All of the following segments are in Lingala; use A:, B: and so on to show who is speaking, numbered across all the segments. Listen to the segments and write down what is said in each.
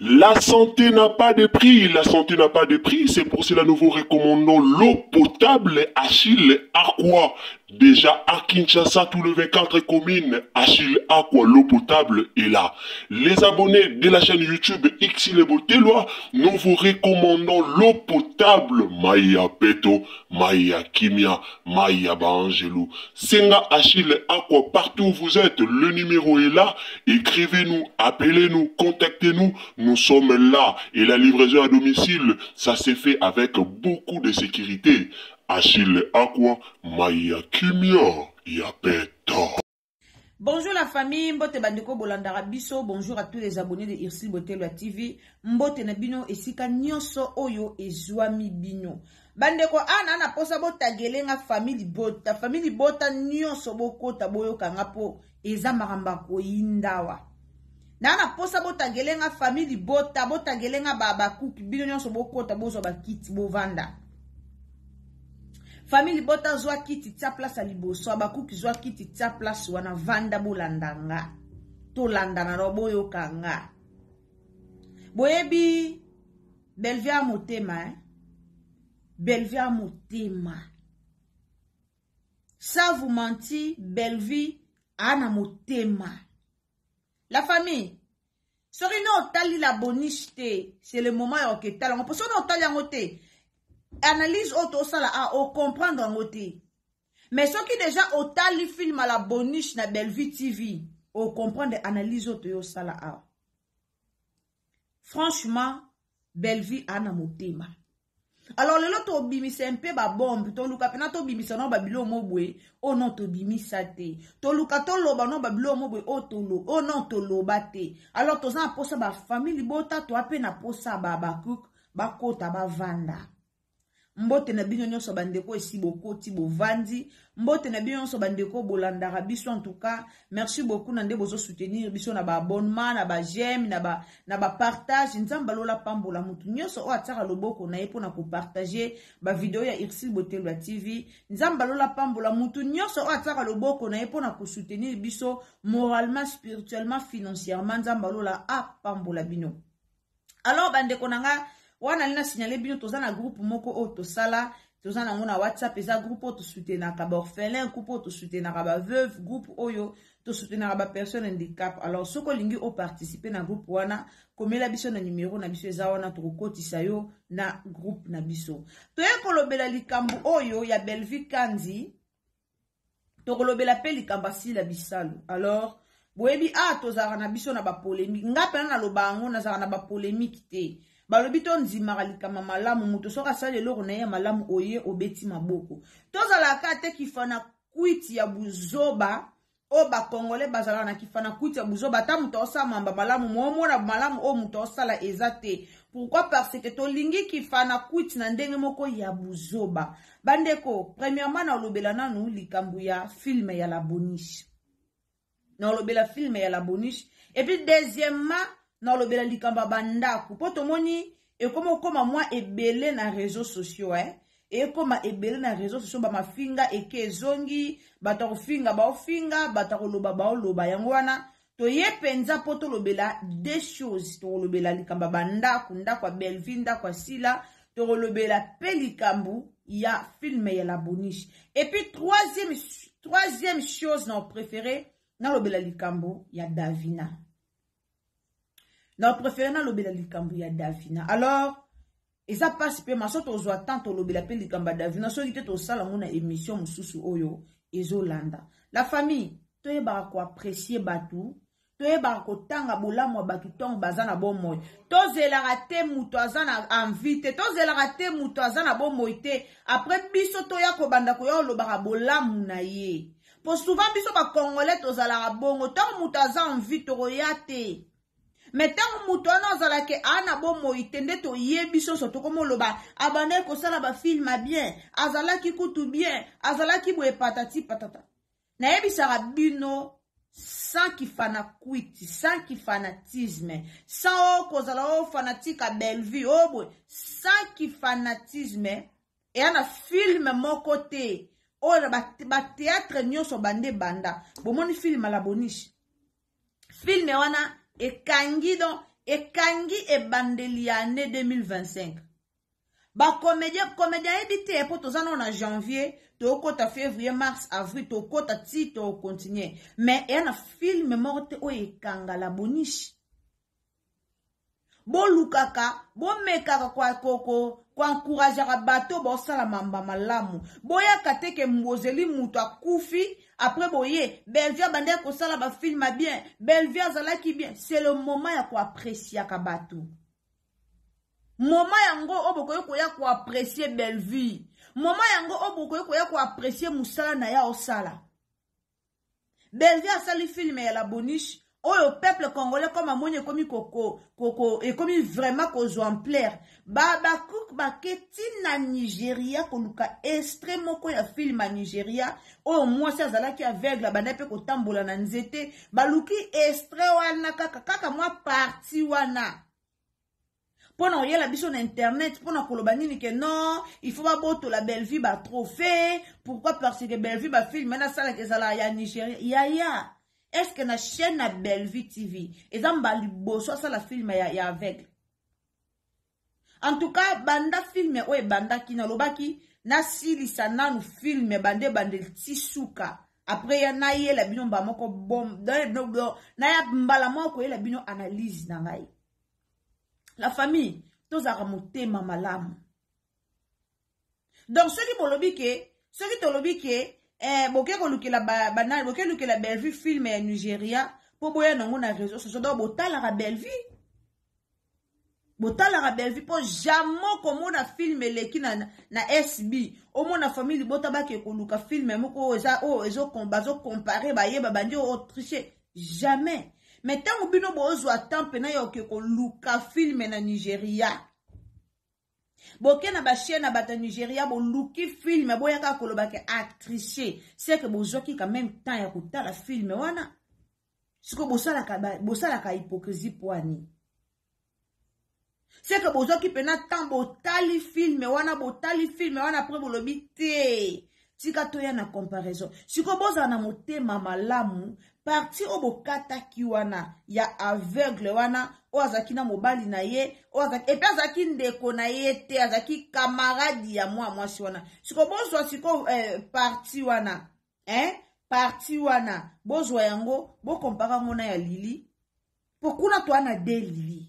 A: La santé n'a pas de prix, la santé n'a pas de prix, c'est pour cela nous vous recommandons l'eau potable Achille Aqua. Déjà à Kinshasa, tout le 24 communes, Achille Aqua, l'eau potable est là. Les abonnés de la chaîne YouTube Xile Boteloi, nous vous recommandons l'eau potable Maya Peto, Maya Kimia, Maya Baangelou. Senga Achille Aqua, partout où vous êtes, le numéro est là. Écrivez-nous, appelez-nous, contactez-nous. Nous sommes là. Et la livraison à domicile, ça s'est fait avec beaucoup de sécurité. Achille Aqua, Maya Kimia, Yapeto.
B: Bonjour la famille, mbote bandeko bolandaka biso, bonjour à tous les abonnés de Ursule Botelwa TV, mbote na bino esika nyonso oyo ezwami bino. Bandeko ana na posa botagele nga famille libota, famille libota nyonso bokota boyoka nga po eza makambo ya koyindawa. Na na posa botagele nga famille libota, botagele nga ba bakuki bino nyonso bokota bozwa bakiti bovanda. Famille libota zwa kiti tia place ya liboso, abakuki zwa kiti tia place wana vanda bolanda nga. Tolandana na boyoka nga. Boyebi Belvia motema hein? Belvia motema. Sans vous mentir, Bellevue ana motema. La famille, soki no otali la boniche te, c'est le moment ya oketala yango. Po soki no otali yango te, analyse oyo tosala a o comprendre yango te. Mais soki déjà otali film la boniche na Bellevue TV, o comprendre analyse oyo toyosala awa. Franchement, Bellevue ana motema. Alors lelo tobimisa mpe babombe, toluka mpena tobimisa no babilo mo boye, oyo non tobimisa te. Toluka toloba no babilo mo boye, oyo tolo, oyo non toloba te. Alors toza na posa ba famille libota, toa pe na posa ba bakuk bakota bavanda. Mbote na bino nyonso bandeko esi bokoti bovandi, mbote na bino nyonso bandeko bolandaka biso. En tout cas, merci beaucoup na nde bozo soutenir biso na ba abonnement, na ba j'aime, na ba na ba partage. Nzambe alola pambola mutu nyonso oyo atiaka loboko na ye mpona kopartage ba video ya Ursule Botelwa TV. Nzambe alola pambola mutu nyonso oyo atiaka loboko na ye mpona kosoutenir biso moralement, spirituellement, financièrement. Nzambe alola apambola bino. Alors bandeko na nga wana nali na signale bino toza na groupe moko oyo tosala, toza nango na WhatsApp. Eza groupe oyo tosoutenaka ba orphelin, groupe oyo tosoutenaka ba veuve, groupe oyo tosoutenaka ba personne handicap. Alors soki olingi oparticiper na groupe wana, komela biso na numero na biso eza wana, tokokotisa yo na groupe na biso. Toye kolobela likambo oyo ya Bellevue Kandi, tokolobela pe likambo ya Sila Bisalu. Alors boyebi a tozalaka na biso na ba polémique. Nga pena naloba yango, nazalaka na ba polémique te. Balobi tondimaka likambo malamu, moto soki asali eloko na ye ya malamu oye obeti maboko. Tozalaka te kifana kwiti ya buzoba oyo ba Congolais bazalaka na kifana kwiti ya buzoba. Ata moto aosala mamba malamu, moomona malamu oyo moto aosala eza te. Pourquoi? Parce que tolingi kifana kwiti na ndenge moko ya buzoba. Bandeko, premièrement nalobela nanu likambo ya film ya la boniche. Nalobela film ya la boniche. Et puis deuxièmement, nalobela likambo ya bandako. Po tomoni ekoma okoma mwa ebele na réseaux sociaux, eh? Ekoma ebele na réseaux sociaux, ba mafinga eke ezongi, bato ya kofinga baofinga, bato ya koloba baoloba. Yango wana toye mpenza po tolobela deux choses. Tokolobela likambo ya bandako, ndako ya Bellevue, ndako ya Sila, tokolobela pe likambo ya film ya la boniche. Et puis troisième chose na préféré nalobela likambo ya Davina. Na préféré nalobela likambo ya Davina. Alors eza pasi pe maso tozwa temps tolobela pe likambo ya Davina, soki te tosala ngo na émission mosusu oyo ezolanda. La famille, toyebaka koapprécier bato, toyebaka kotanga bolamu ya bato ntango baza na bomoi. Tozelaka te moto aza na envie te, tozelaka te moto aza na bomoi te, après biso toya kobanda koya kolobaka bolamu na ye. Po souvent biso bacongolais tozalaka bongo, ntango moto aza envie tokoya te. Me ntango moto wana azalaka aa na bomoi te, nde toyebi biso nyonso tokomoloba abandaki kosala bafilme bien, azalaki kutu bien, azalaki boye patati patata. Nayebisaka bino sans kifanakwiti, sans kifanatisme, sans o kozala o fanatique ya Bellevue o boye, sans kifanatisme. Eya na filme moko te oyo na batheatre nyonso bande banda bomoni filme la boniche, filme wana ekangi, donc ekangi ebandeli ya année 2025. Bacomédien, comédien ayebi te, mpo toza nano na janvier, tokota février, mars, avril, tokota ti tokontinue, mais eya na filme moko te oyo ekanga la boniche. Bolukaka, bomekaka koencourageaka bato bosala mamba malamu. Boyaka te ke mbozeli moto akufi, après boye Bellevue abandaki kosala bafilme bien, Bellevue azalaki bien. C'est le moment ya koappréciaka bato. Moment yango oyo bokoki koya koapprécier Bellevue, moment yango oyo bokoki koya koapprécier mosala na ya osala. Bellevue asali filme ya la boniche oyo peuple congolais comme amoni ekomi koko koko ekomi vraiment kozwa ampleur. Babakuk bake ntina Nigeria koluka extrait moko ya filme ya Nigeria oyo mwasi azalaki aveugle, abandaki mpe kotambola na nzete. Baluki extrait wana kaka kaka mwa partie wana mpo na koyela biso na internet, mpo na koloba nini ke non, il faut babotola Bellevue batrophée. Pourquoi? Parce que Bellevue bafilme nasalaka ezalaka ya Nigeria. Yaya, est ce que na chaîne na Bellevue TV eza mbala liboso asala filme ya aveugle? En tout cas, banda filme oyo ebandaki, nalobaki nasilisa nanu filme bande ebandeli ti suka, après ya nayela bino mbala moko bom, naya mbala moko koyela bino analyse na ngai. La famille, tozalaka motema malamu. Donc soki bolobi ke, soki tolobi ke boke kolukela banani, boke kolukela Bellevue filme ya Nigeria mpo boya nango na réseau sociaux, donc botalaka Bellevue, botalaka Bellevue, mpo jamais komona filme eleki na SB, omona famille libota bake koluka filme moko oyo eza oyo bazocompare, bayeba bandi oyo triche, jamais. Mais ntango bino bozwa temps mpena ya oke koluka filme na Nigeria, boke na bachaîne na bato ya Nigeria, boluki filme, boyaka kolobaka atriche, c'est que bozwaki quand même temps ya kotala filme wana. Sikoyo bosalaka hypocrisie poani? C'est que bozwaki mpena temps, botali filme wana, botali filme wana, après bolobi te, tika toya na comparaison. Sikoyo bozala na motema malamu. Partie oyo bokataki wana ya aveugle wana, oyo azalaki na mobali na ye, oyo azalaki epe azalaki ndeko na ye te, azalaki camarade ya mwa mwasi wana. Sikoyo bozwa sikoyo partie wana, hein? Partie wana bozwa yango, bokompara yango na ya Lili, po kuna toa na de Lili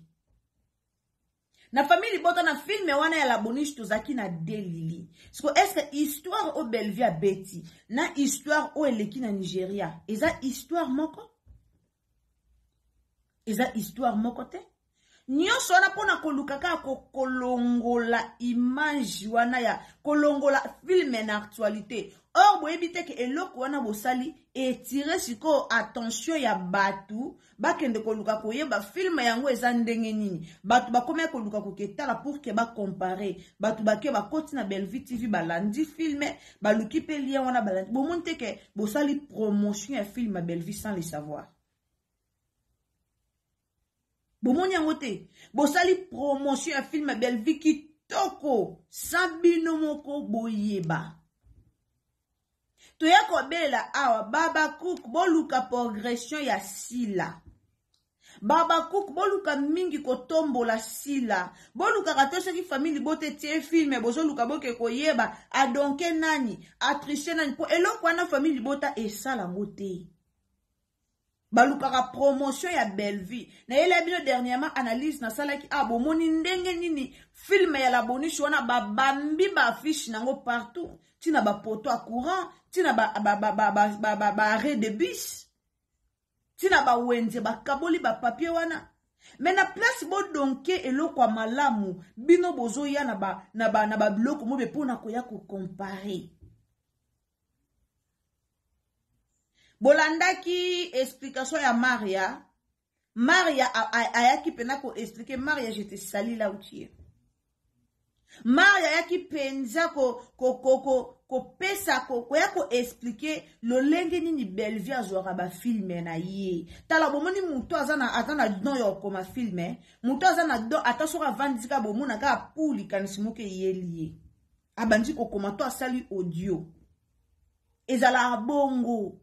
B: na famille libota. Na filme wana ya la boniche tozalaki na de Lili. Siko est ce que histoire oyo Bellevue abeti na histoire oyo eleki na Nigeria eza histoire moko? Eza histoire moko te. Nyonso wana mpona koluka kaka kolongola image wana ya kolongola filme na actualité. Or boyebi te ke eloko wana bosali etire sikoyo attention ya bato bakende koluka koyeba filme yango eza ndenge nini. Bato bakomi koluka koketala pour ke bacompare. Bato bake bakoti na Bellevue TV, balandi filme, baluki mpe lien wana, balandi. Bomoni te ke bosali promotion ya filme ya Bellevue sans le savoir? Bomoni yango te? Bosali promotion ya filme ya Bellevue kitoko sans bino moko boyeba. Toya kobelela awa, Babakuk, boluka progression ya Sila. Babakuk, boluka mingi kotombola Sila. Bolukaka te soki famille libota etie filme, bozoluka boke koyeba adonke nani, atriche nani, mpo eloko wana famille libota esala yango te. Balukaka promotion ya Bellevue. Nayela bino dernièrement analyse nasalaki ah bomoni ndenge nini film ya la boniche wana babambi ba affiche nango partout, tina ba poteau à courant, tina ba ba ba ba ba, ba, ba, ba arrêt de bus, tina ba wenze bakaboli ba papier wana. Mais na place bodonke eloko ya malamu, bino bozoya na ba na ba na ba biloko mobe pona koya ko comparer. Bolandaki explication ya Maria. Maria ayaki pena ko expliquer. Maria, je te salue là où tu es. Maria ayaki penza ko ko ko ko kopesa ko koya ko expliquer lolenge nini Bellevue azwaka ba film na ye. Tala bomoni mutu aza na aza na don ya kokoma film, eh? Mutu aza na don ata soki avandi kaka bomona kaka pou likanisi moko eyeli ye. Abandi kokoma to asali audio. Ezalaka bongo.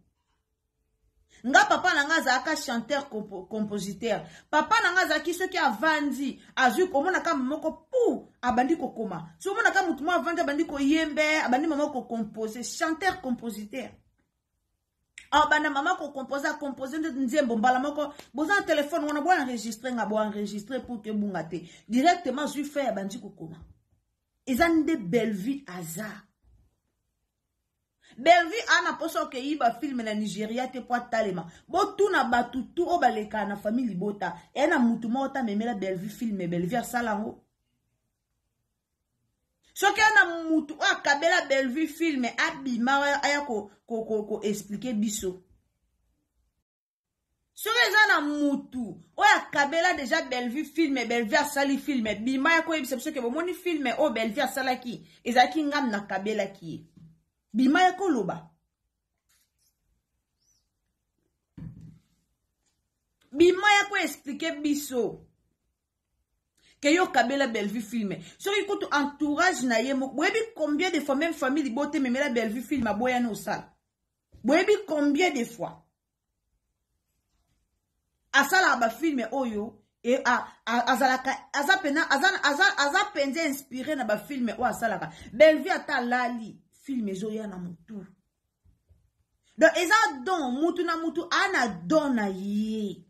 B: Nga papa na nga azalaka chanteur compositeur. Papa na nga azalaki soki avandi, azwi komona kaka moko pou abandi kokoma. Soki omona kaka motu moko avandi abandi koyembe, abandi mama ko composer, chanteur compositeur. Abanda mama ko composer, a composer nde nzembo mbala moko. Boza na téléphone wana bo enregistrer nga, bo enregistrer pour que bunga te. Directement zwi fait abandi kokoma. Eza nde Bellevue aza. Bellevue ana posa okeyi ba film na Nigeria te po atalema. Botuna batu tu oyo balekaka na famille libota. Eya na mutu moko ta memela Bellevue film Bellevue asala yango. Soki ana mutu oyo akabela Bellevue film abima aya ko ko ko, ko expliquer biso. Soki eza na mutu oyo akabela deja Bellevue film, Bellevue asali film, bima ya koyebisa biso ke bomoni film oyo Bellevue asalaki ezalaki ngam nakabelaki ye. Bima ya koloba. Bima ya ko expliquer biso ke yo kabela Bellevue film. Soki kutu entourage na ye moko, boyebi combien de fois même famille libote memela Bellevue film aboyani osala. Boyebi combien de fois asalaka ba film oyo e, a, a, azalaka aza pena aza, aza, aza penza inspiré na ba film oyo asalaka. Bellevue ata alali film ezoya na mutu. Donc eza don, mutu na mutu ana don na ye.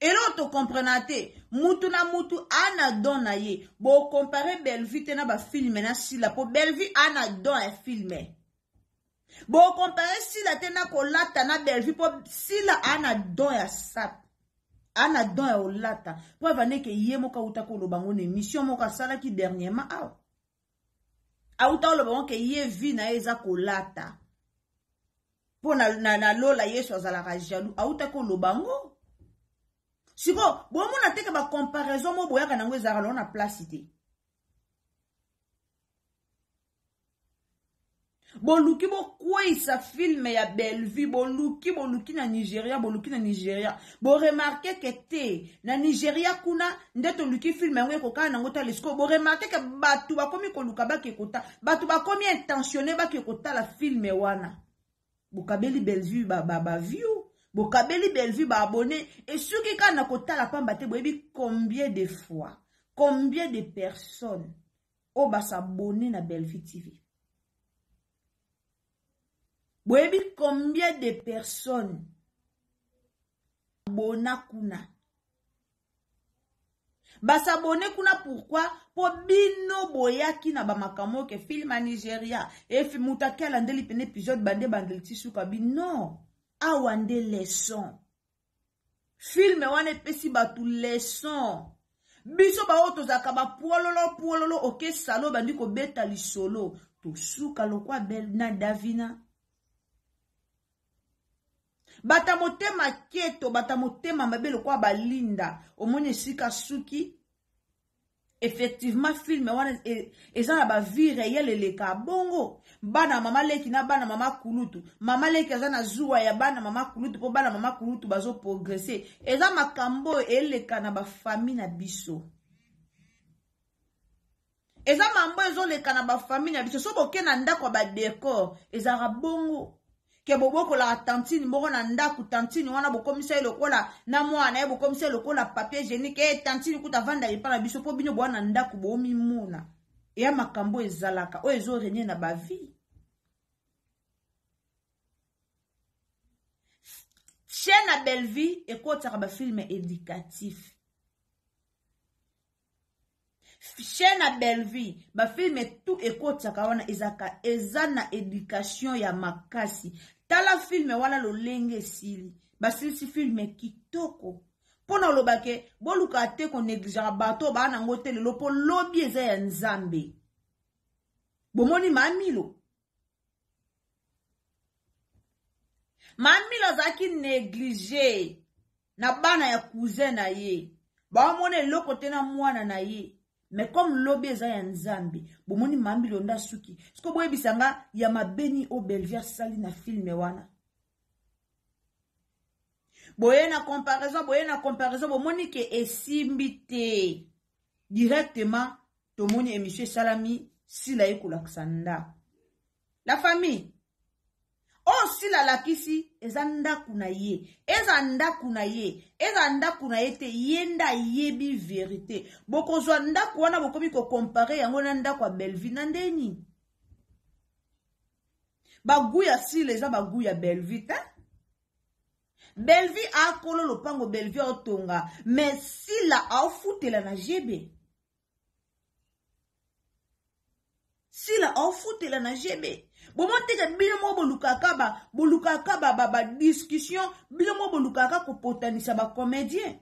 B: Eloko to comprena te, mutu na mutu ana don na ye. Bo comparer Bellevue te na ba film na Sila po Bellevue ana don ya film. Bo comparer Sila te na kolata na Bellevue po Sila ana don ya sap. Ana don ya olata. Po avaneke ye moko auta koloba ngo na émission moko asalaki dernièrement awa. Auta koloba ngo ke ye vie na ye eza kolata. Po na, na, na lola Yesu azalaka jaloux. Auta koloba ngo. Siko, bomona te ke ba comparaison mo boyaka nango ezalaka nango na place te. Boluki bokweyisa film ya Bellevue, boluki, boluki na Nigeria, boluki na Nigeria. Bo remarquer ke te, na Nigeria kuna nde toluki film yango ekokana nango tala siko. Bo remarquer ke batu bakomi koluka bake kota, batu bakomi intentionné bake kotala film wana. Bokabeli Bellevue ba, ba, ba view, bokabeli Bellevue ba abonné, et soki kaka na kotala pamba te, boyebi combien de fois, combien de personnes oyo ba s'abonner na Bellevue TV. Boyebi combien de personnes bona kuna ba s'abonner kuna pourquoi? Po bino boyaki na ba makambo ke film ya Nigeria e fi mutu ake alandeli pene épisode bande bandeli ti suka bino awa nde leçon. Film wana epesi batu leçon. Biso ba oyo tozalaka ba puololo puololo oke salo bandi kobeta lisolo tosuka lokwa bel na Davina. Bata motema keto, bata motema mabe lokwa balinda. Omoni esika suki. Effectivement film wana eza na ba vie réelle eleka bongo. Bana mama leki na bana mama kulutu. Mama leki aza na zuwa ya bana mama kulutu po bana mama kulutu bazo progresser. Eza makambo eleka na ba famille na biso. Eza mambo ezoleka na ba famille na biso. So boke na ndako ya ba décor ezalaka bongo. Ke bobokolaka tantine moko na ndako, tantine wana bokomisa ye lokola na mwana na ye, bokomisa ye lokola papier hygiénique. Tantine kuta vanda epa na biso po bino boa na ndako bomimona. Eya makambo ezalaka oyo ezo régner na ba vie. Chaîne ya Bellevue ekotisaka ba film éducatif. Chaîne ya Bellevue ba film tout ekotisaka wana ezaka eza na éducation ya makasi. Tala film wana lolenge esili. Basilisi film kitoko. Mpo na oloba ke boluka te ko negligeaka bato baa nango te lelo mpo lobi eza ya Nzambe. Bomoni Mamilo? Mamilo azalaki neglige na bana ya cousin na ye, baomona eloko te na mwana na ye, mais comme lobi eza ya Nzambe, bomoni Mamilo nde asuki. Siko boyebisa nga ya mabe nini oyo Bellevue asali na filme wana? Boye na comparaison, boye na comparaison, bomoni ke esimbi te directement. Tomoni émission esalami, Sila ye kolakisa ndako. La famille, oyo Sila alakisi eza ndako na ye, eza ndako na ye, eza ndako na ye te, ye nde ayebi verité. Bokozwa ndako wana bokomi kokompare yango na ndako ya Bellevue na nde nini? Bagu ya Sila eza bagu ya Bellevue te. Bellevue akolo lopango, Bellevue aotonga, mais Sila aofutela na GB. Sila aofutela na GB. Bomoni te ke bino moko bolukaka ba bolukaka ba ba, ba discussion, bino moko bolukaka kopotanisa ba comédien.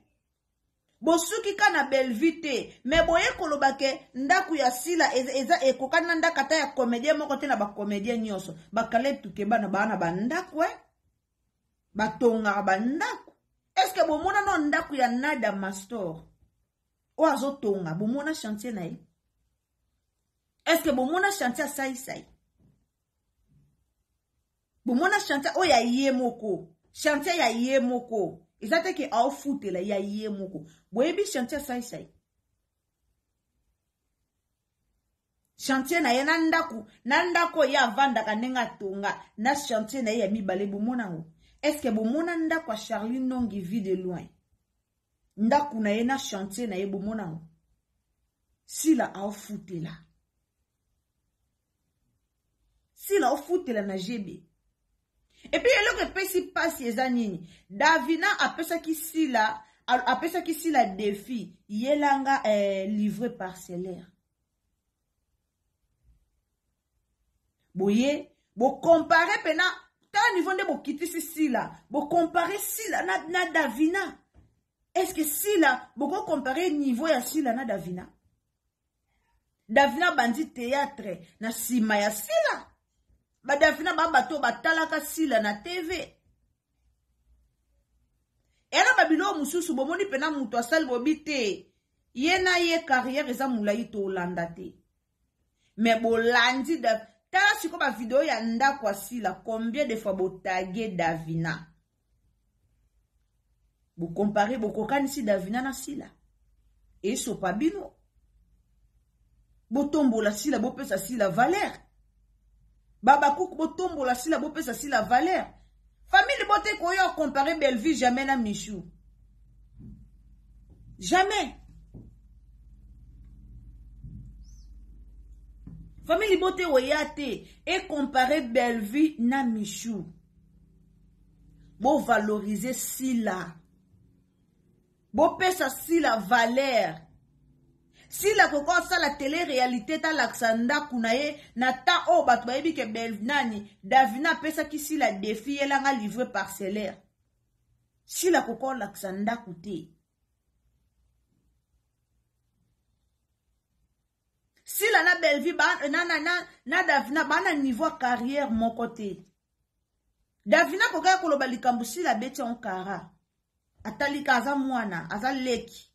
B: Bosuki ka na Bellevue te, mais boye koloba ke ndako ya Sila eza ekokani na ndako ata ya comédien moko te na ba comédien nyonso. Ba Caleb Tukebana baa na ba ndako eh. Batongaka ba ndako. Est-ce que bomona no ndako ya Nada Mastor? Oyo azotonga, bomona chantier na ye? Est-ce que bomona chantier ya Sai Sai? Bomona chantier oyo ya ye moko, chantier ya ye moko. Eza te ke aofutela ya ye moko. Boyebi chantier ya Sai Sai? Chantier na ye na ndako, na ndako ye avandaka ndenge atonga, na chantier na ye ya mibale bomona yango? Est-ce que bomona ndako ya Charlie Nongi vie de loin? Ndako na ye na chantier na ye bomona yango? Sila aofutela. Sila aofutela na GB. Et puis eloko epesi pasi eza nini? Davina apesaki Sila, apesaki Sila défi, yelanga livre parcellaire. Boye, bo comparer pena tala niveau nde bokitisi Sila, bo comparer Sila na Davina. Est-ce que Sila boko comparer niveau ya Sila na Davina? Davina bandi théâtre na sima ya Sila. Ba Davina ba bato batalaka Sila na TV. Ela ba biloko mosusu bomoni pena moto asali bobi te. Ye na ye carrière eza molai tolanda te. Mais bolandi da tala siko ba video ya ndako ya Sila combien de fois botage Davina? Bokompare, bokokanisi Davina na Sila. Esopa bino. Botombola Sila, bopesa Sila valeur. Babakuku botombola Sila, bopesa Sila valeur. Famille bote koyo comparer Bellevue jamais na Michou. Jamais. Famille bote oya te et comparer Bellevue na Michou. Bo valoriser Sila. Bo pesa Sila valeur. Sila koko asala télé-réalité talakisa ndaku na ye na temps oyo bato bayebi ke Bellevue nani Davina apesaki Sila défi yelanga livre parcellaire. Sila koko alakisa ndaku te. Sila na Bellevue ba na na na, na Davina ba na niveau ya carrière moko te. Davina kokaya koloba likambo Sila abeti yango kara. Atalika aza mwana, aza leki.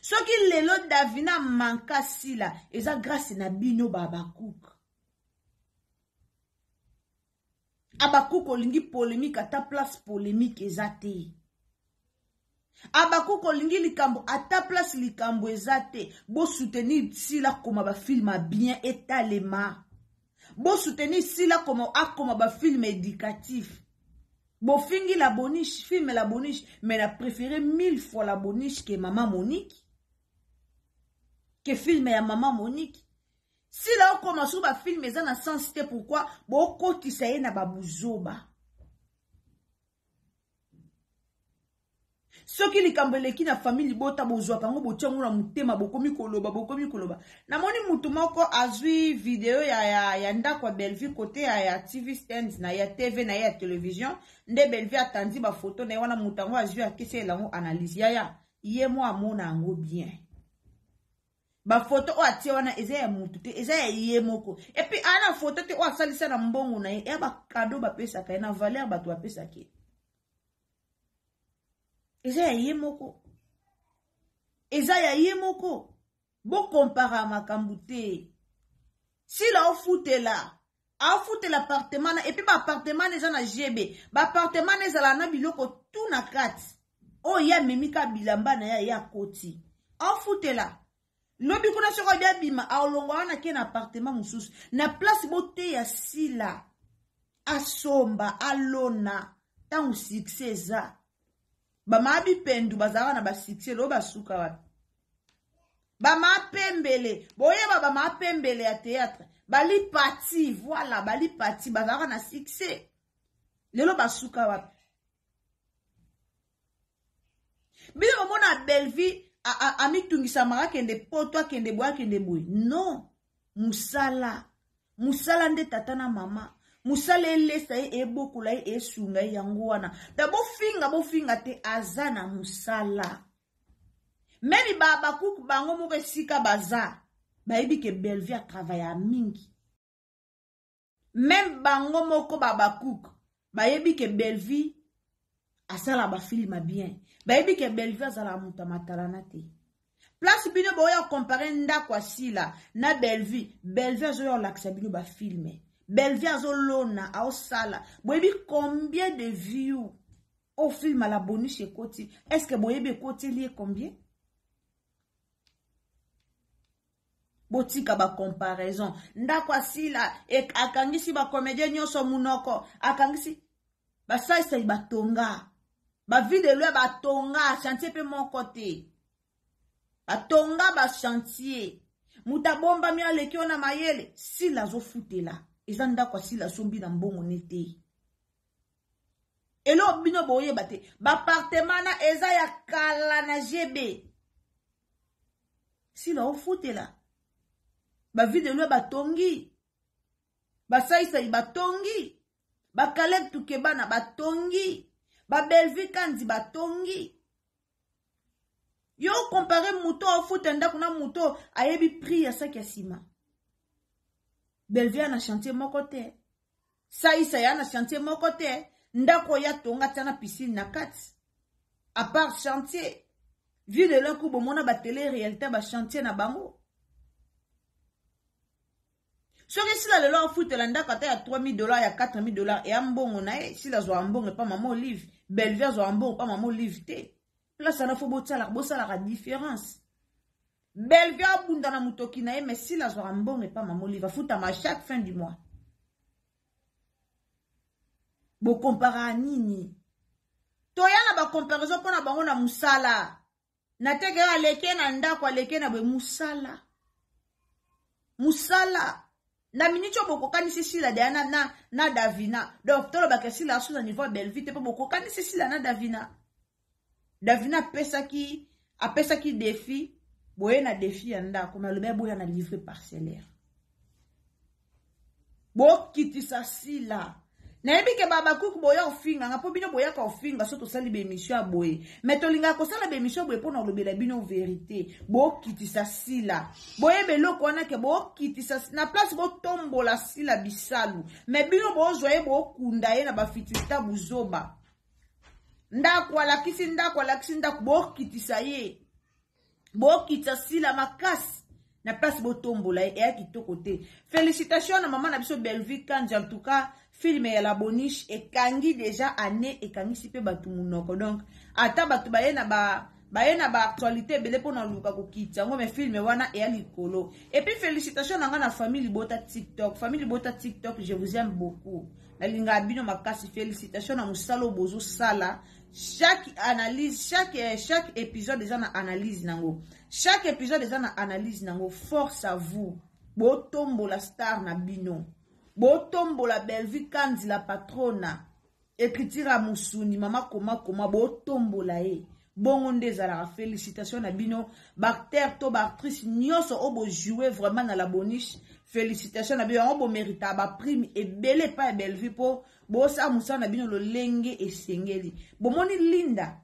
B: Soki lelo Davina manka Sila eza grâce na bino ba Habakuk. Habakuk olingi polémique ata place polémique eza te. Habakuk olingi likambo ata place likambo eza te. Bo soutenir Sila koma ba film bien etalema. Bo soutenir Sila koma akoma ba film éducatif. Bofingi la boniche, film la boniche, mais la préféré 1000 fois la boniche que maman Monique. Que film ya maman Monique. Sila okoma soki ba film eza na sens te pourquoi bokotisa ye na babuzoba. Soki likambo eleki na famille libota bozwaka yango botia yango na motema bokomi koloba bokomi koloba. Namoni mutu moko azwi video ya, ya, ya ndako ya Bellevue kote ya, ya TV stand na ya TV na ye ya television nde Bellevue atandi ba photo na ye wana mutu yango azwi akesela yango analyse yaya ye mo amona yango bien. Ba photo oyo atie wana eza ya mutu te, eza ya ye moko. Et puis ana photo te oyo asalisa na mbongo na ye, ya ba cadeau bapesaka ye na valeur bato bapesaka ye. Eza ya ye moko. Eza ya ye moko. Bokompara makambo te. Sila ofutela. Afutela appartement na et puis ba appartement na eza na GB. Ba appartement na ezala na biloko tout na kati. Oyo ye amemi ka bilamba na ye ye akoti. Afutela. Lobi kuna soki abi abima aolongwa wana ke na appartement mosusu. Na place boteya Sila asomba alona ntango succès eza. Ba maa bipendu bazalaka na ba succès lelo basuka wapi? Ba maa pembele boyeba ba maa pembele ya théâtre bali pati voilà bali pati bazalaka na succès lelo basuka wapi? Bino bomona Bellevue amitungisamaka akende poto akende boye akende boye non musala musala nde tata na mama musala elesa ye ebokola ye esunga ye yango wana da bofinga bofinga te aza na musala meme ba bakuku bango moko esika baza bayebi ke Bellevue atravailla mingi meme bango moko ba bakuku bayebi ke Bellevue asala ba film bien bayebi ke Bellevue azala moto ya matalana te place bino boya comparer ndako ya Sila na Bellevue Bellevue azoya kolakisa bino ba film Bellevue azolona aosala boyebi combien de view au film la bonus ekoti est-ce que boyebi ekoteli ye combien botika ba comparaison ndako asila akangisi ba comédien nyonso munoko akangisi basalisai batonga ba vie de loi batonga chantier pe moko te batonga ba chantier moto abombami aleki yo na mayele sila azofutela eza ndako asila asombi na mbongo ne te eloko bino boyeba te bapartement na eza ya kala na GB sila ofutela ba vie de loi batongi basaisai batongi bakaleb tukebana batongi babelvi kanzi batongi yo compare moto afuta ndako na moto ayebi prix ya saki ya nsima Bellevue na chantier moko te saisa ya na chantier moko te ndako ya tonga tia na piscine na kati à part chantier vie de loin ku bomona ba télé réalité ba chantier na bango soki sila lelo afutela ndako ata ya 3000 dollars ya 4000 dollars eya mbongo na ye sila azwaka mbongo epa mama Olive Bellevue azwaka mbongo epa mama Olive te place wana fo bosalaka bosalaka différence Bellevue abunda na motoki na ye mais sila azwaka mbongo epa mama Olive afutama chaque fin du mois bokompara nini toya na bacomparaison mpo na bango na mosala nateke aleke na ndako aleke na boye mosala mosala na miniti oyo bokokanisi sila deya na, na, na davina donc tolobaka sila asu na niveau ya Bellevue te mpo bokokanisi sila na davina davina apesaki apesaki défi boye na défi ya ndako me alobi aboya na livre parcellaire bokitisa sila nayebi ke babakuku boya ofinga nga mpo bino boyaka ofinga so tosali baemission ya boye me tolingaka kosala baemission ya boye mpo na kolobela bino verité bokitisa sila boyeba eloko wana ke bokitisa na place botombola sila bisalu me bino bozwa ye bokunda ye na bafitilita buzoba ndako alakisi ndako alakisi ndako bokitisa ye bokitisa sila makasi na place botombola ye eya kitoko te félicitation na mama na biso Bellevue Kanzi en tout cas film ya la boniche ekangi déjà année ekangisi mpe bato monoko donc ata bato baye na ba baye na baactualité ebele mpona luka kokitisa yango mais film wana eya likolo et puis félicitation na nga na famille libota tiktok famille libota tiktok je vous aime beaucoup nalingaka bino makasi félicitation na mosala oyo bozosala chaque analyse chaque, chaque épisode eza na analyse nango chaque épisode eza na analyse nango force à vous. Botombola star na bino. Botombola Bellevue Kanzi la patrona. Écriture ya musuni mama koma koma botombola ye. Bongo nde ezalaka félicitation na bino baacteur to baactrice nyonso oyo bojoue vraiment na la boniche félicitation na bino yango bomeritaka baprime ebele epai ya Bellevue mpo bosala mosala na bino lolenge esengeli. Bomoni Linda,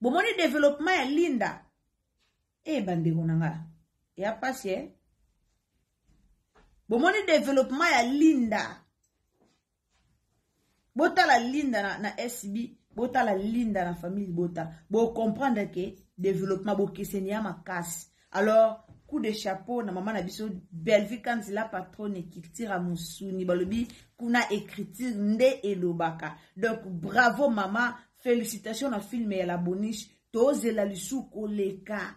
B: bomoni développement ya Linda e bandeko na nga ya pasi e bomoni développement ya Linda. Botala Linda na SB, botala Linda na famille Libota, bocomprendre ke développement bokeseni ya makasi. Alors coup de chapeau na mama na biso Bellevue Kanzi la patronne, culture ya mosuni balobi kuna écriture nde elobaka. Donc bravo mama, félicitations na film ya la boniche. Tozela lisu koleka,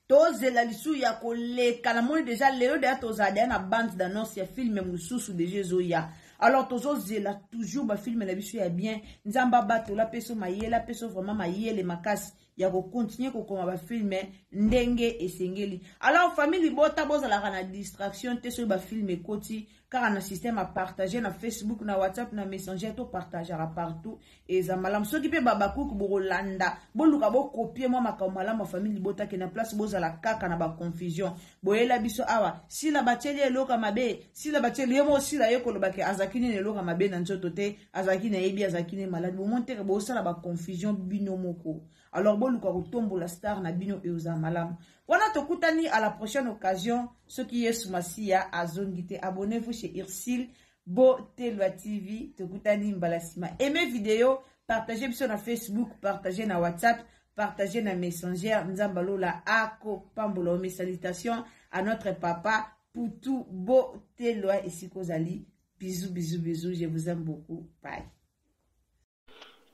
B: tozela lisu ya koleka. Namoni déjà lelo deya tozala deya na bande d'annonce ya film mosusu déjà ezoya. Alors tozozela toujours bafilme na biso ya bien. Nzambe abatola peso mayele, apeso vraiment mayele makasi ya kocontinue kokoma bafilme ndenge esengeli. Alors famille Libota, bozalaka na distraction te. Soki bafilme ekoti kaka na système ya partage na Facebook, na WhatsApp, na Messenger, topartageaka partout, eza malamu. Soki mpe babakuku bokolanda, boluka bokopie mwa makambo malamu ya famille Libota ke na place bozala kaka na baconfusion. Boyela biso awa Sila batieli eloko mabe, Sila batieli ye moko. Sila ye koloba ke azalaki nini eloko mabe na nzoto te, azalaki nayebi azalaki ne maladi. Bomoni teke bosala baconfusion bino moko. Alors boluka kotombola star na bino, eozala malamu. Wana tokutani à la prochaine occasion soki Yesu Masiya azongi te. Abonnez-vous chez Ursule Botelwa TV. Tokutani mbala nsima. Aimez vidéo, partagez biso na Facebook, partagez na WhatsApp, partagez na Messenger. Nzambe alola akopambola. Mes salutations à notre papa Putu Botelwa esika ozali. Bisous, bisous, bisous, je vous aime beaucoup, bye.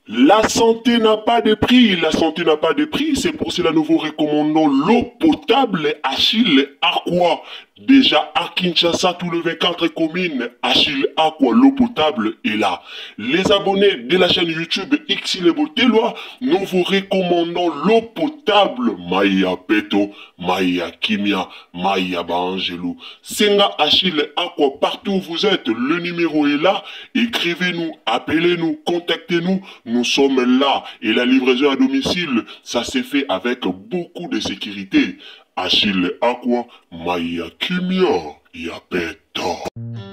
A: La santé n'a pas de prix, la santé n'a pas de prix, c'est pour cela nous vous recommandons l'eau potable Achille Aqua. Déjà à Kinshasa, tout le 24 communes, Achille Aqua, l'eau potable est là. Les abonnés de la chaîne YouTube Xile Botelwa, nous vous recommandons l'eau potable Maya Peto, Maya Kimia, Maya Baangelou. Senga Achille Aqua, partout où vous êtes, le numéro est là. Écrivez-nous, appelez-nous, contactez-nous, nous sommes là. Et la livraison à domicile, ça s'est fait avec beaucoup de sécurité. Achille Aqua, Maya Kimia, Yapeto.